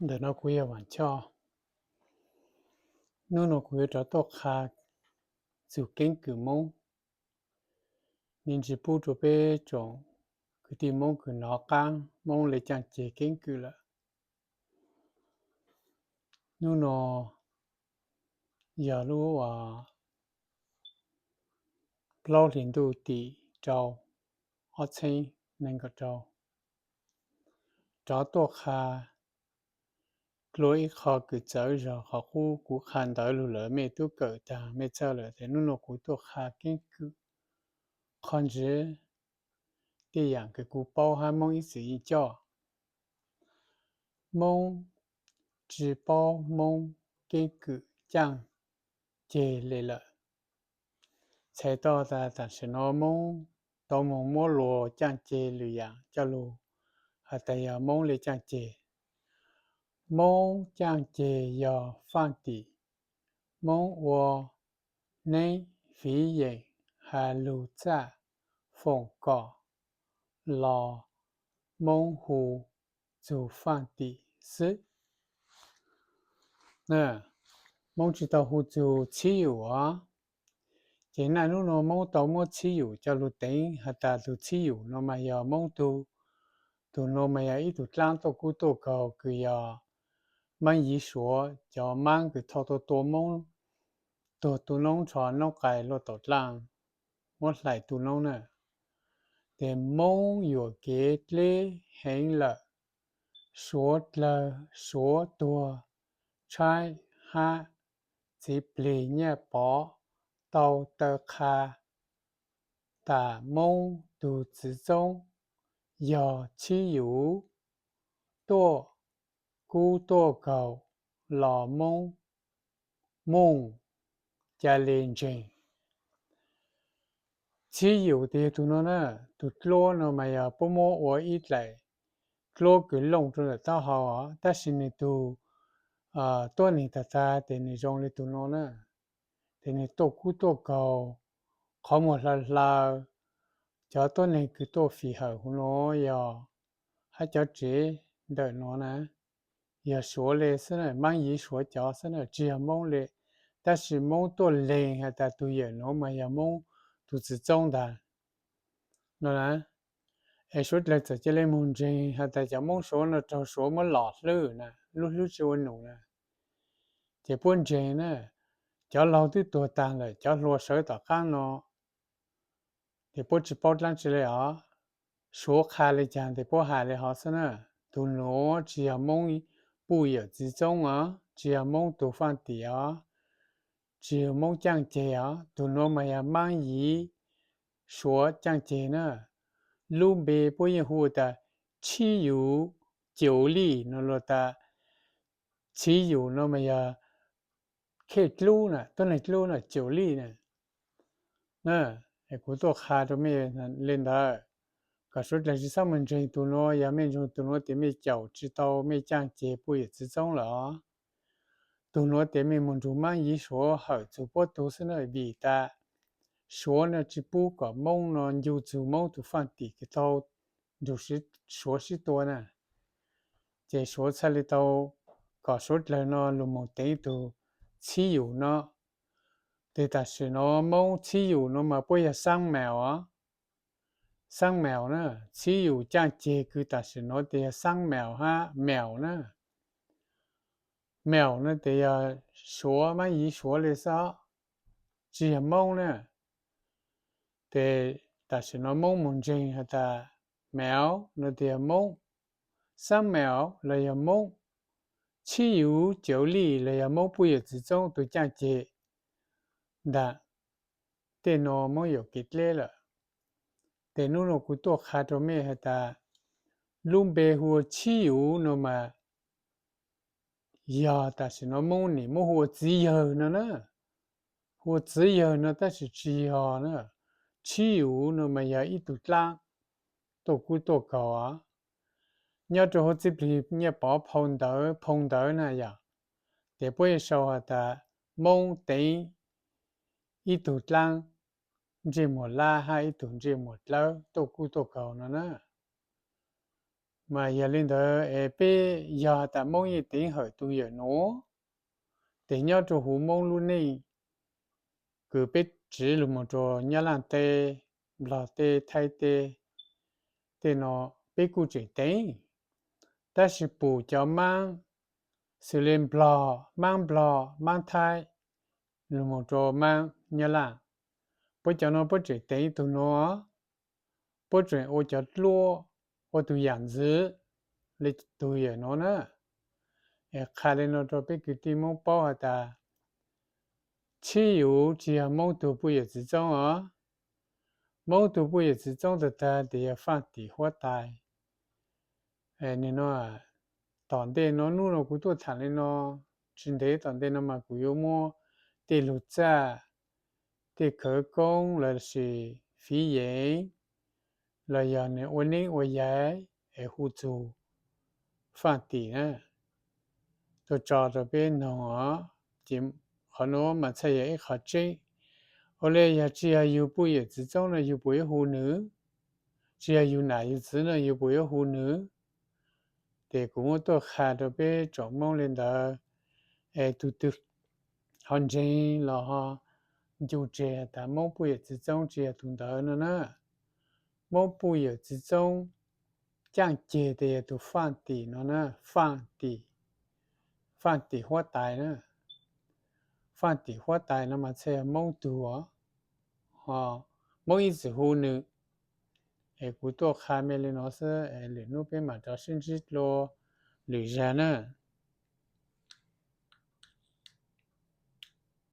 Ntawm no kuv yog Vam Choj. Hnub no kuv yuav rov tuaj qha txug keeb kwm Moob. Me ntsis pub rua peb tsoom kwv tij Moob kws nov qaab Moob le caaj ceg keeb kwm lawm. Hnub no yog lub plaub hlis ntuj tim rau ob txheeb neeg nkaum rau. Rov tuaj qha dlua ib qho kws txawv zog qhov qub kuv qha ntawv lug lawm mej tub kawm taag mej txhawj lawm, tes hnub no kuv tuaj qha keeb kwm qhov ntsiv tej yaam kws kuv paub hab Moob ib txwm yeej coj. Moob tsi paub Moob keeb kwm caaj ceg le lawm. Txhais tau tas tam sim no Moob tau moog muab luas caaj ceg lwm yaam coj lug has tas yog Moob le caaj ceg. Moob caaj ceg yog faaj tim Moob ua neeb fiv yeem has lug txaj foom kom los Moob hu txug faaj tim xwb. Moob tsi tau hu txug txhib yum os. Ces naj hnub no Moob tau muab txhib yum coj lug teev has tas tug txhib yum no mas yog Moob tug, tug no mas yog ib tug dlaab tuaj kub tuaj kaug kws yog Maab Yiv Suav cov Maab kws thau tau tua Moob tuag tu noob nrho noob qais luaj taus dlaaj muab hlais tu noob na. Tes Moob yuam kev dleb heev lawm, Suav dlawg Suav tuag tshaib hab txiv plig Nyiaj Pov tau taw qha tas Moob tug txwv txoob yog txhib yum tuaj kub tuaj kaug los Moob moog ca le ntseeg. Txhib yum tes yog tug no na, tug dluab no mas yog puab muab ua ib dlaim dluab kws looj rua ntawm taub hau os, tab sis nwg tug tuab neeg tag tag tes nwg zoo le tug no na. Tes nwg tuaj kub tuaj kaug, qhov muag hlaw hlaw, cov tuab neeg kws tuaj fim hawm huv no yog hab cov tsev ntawm no na, yog Suav le xwb na, Maab Yiv Suav cov xwb na, tsi yog Moob le. Tab sis Moob tuaj leeg has tas tug yawm nuav mas yog Moob tug txwv txoob ntag no na. Es Suav dlawg txawm ca le moog ntseeg has tas cov Moob Suav no raug Suav muab lom hlwb na, lub hlwb tsi ua num na. Ces puab ntseeg na, cov laug twb tuag taag lawm, cov hluas sawv tom qaab no, ces puab tsi paub dlaab tsi le os. Suav qha le caag tes puab has le hov xwb na. Tug nuav tsi yog Moob puj yawm txwv txoob os, tsi yog Moob tug faaj tim os, tsi yog Moob caaj ceg os, tug nuav mas yog Maab Yiv Suav caaj ceg na. Lub npe puab yeej hu tas txhib yum caum lij no los tas txhib yum no mas yog khej dlub na, tuab neeg dlub na, caum lij na. Kuv tuaj qha rua mej le ntawd, kom suav dlawg tsi xob moog ntseeg tug nuav, yog mej ntseeg tug nuav tes mej caum tsi tau mej caaj ceg puj yawm txwv txoob lawm os. Tug nuav tes mej moog nrug Maab Yiv Suav hawm txug puab tug xwb na, vim tas Suav no tsi pub kom Moob no ncu txug Moob tug faaj tim kws tau nrug Suav sib tua na. Ces Suav txhaj le tau kom suav dlawg no lug moog teev tug txhib yum no. Tes tam sim no Moob txhib yum no mas puab yog xaab maus os. Xaab maus na, txhib yum caaj ceg kws tam sim no tes yog xaab maus hab maus na. Maus no tes yog Suav, Maab Yiv Suav le xwb, tsi yog Moob na. Tes tam sim no Moob moog ntseeg has tas maus no tes yog Moob, xaab maus los yog Moob, txhib yum caum lij los yog Moob puj yawm txwv txoob tug caaj ceg ntag. Tej no Moob yuam kev dleb lawm. Tes nub no kuv tuaj qha rua mej has tas lub npe hu ua txhib yum no mas yog tam sim no Moob nim muab hu ua txiv yawg no na. Hu ua txiv yawg no tab sis tsi yog na. Txhib yum no mas yog ib tug dlaab tuaj kub tuaj kaug os. Nyob rua huv txwj plig Nyiaj Pov phau ntawv, phau ntawv na yog, tes puab yuav sau has tas Moob teev ib tug dlaab ntsej muag lab hab ib tug ntsej muag dlawb tuaj kub tuaj kaug no na. Mas yog li ntawd es peb yog tas Moob yeej teev hawm tus yawm nuav, tes nyob rua huv Moob lub neej kws peb tsiv lug moog rua Nyab Laaj teb, Nplog teb, Thaib teb, tej no peb kuj tseem teev, tab sis pum cov Maab, xws le Nplog, Maab Nplog, Maab Thaib, lug moog rua Maab Nyab Laaj, puab cov nuav puab tseem teev tug nuav, puab tseem ua cov dluab, ua tug yaam ntxwv le tug yawm nuav na. Es qha le nuav rua peb kwv tij Moob paub has tas, txhib yus tsi yog Moob tug puj yawm txwv txoob os. Moob tug puj yawm txwv txoob tag tag tes yog faaj tim huab tais. Nim no tom ntej no, nub no kuv tuaj thaam le no, tsi ntev tom ntej no mas kuv yuav muab tej lug txaj, tej khawv koob lossis fiv yeem, los yog nws ua neeb ua yaig es hu txug faaj tim na, tuaj tso rua peb noog os. Ces qhov nuav mas txhaj yog ib qhov tseeb. Ua le yog tsi yog yug puj yawm txwv txoob no yug puas yuav hu nws? Tsi yog yug nam yug txwv no yug puas yuav hu nws? Ces kuv muab tuaj qha rua peb tsoom Moob le ntawd, es tug twg ho ntseeg los ho ncu tseg tas Moob puj yawm txwv txoob tsi yog tug ntawd no na. Moob puj yawm txwv txoob caaj ceg tes yog tug faaj tim no na, faaj tim, faaj tim huab tais na. Faaj tim huab tais no mas txhaj yog Moob tug os, ho Moob ib txwm hu nws. Es kuv tuaj qha me le no xwb, lwm nub peb mam rov sib ntsib dlua lwm zag na.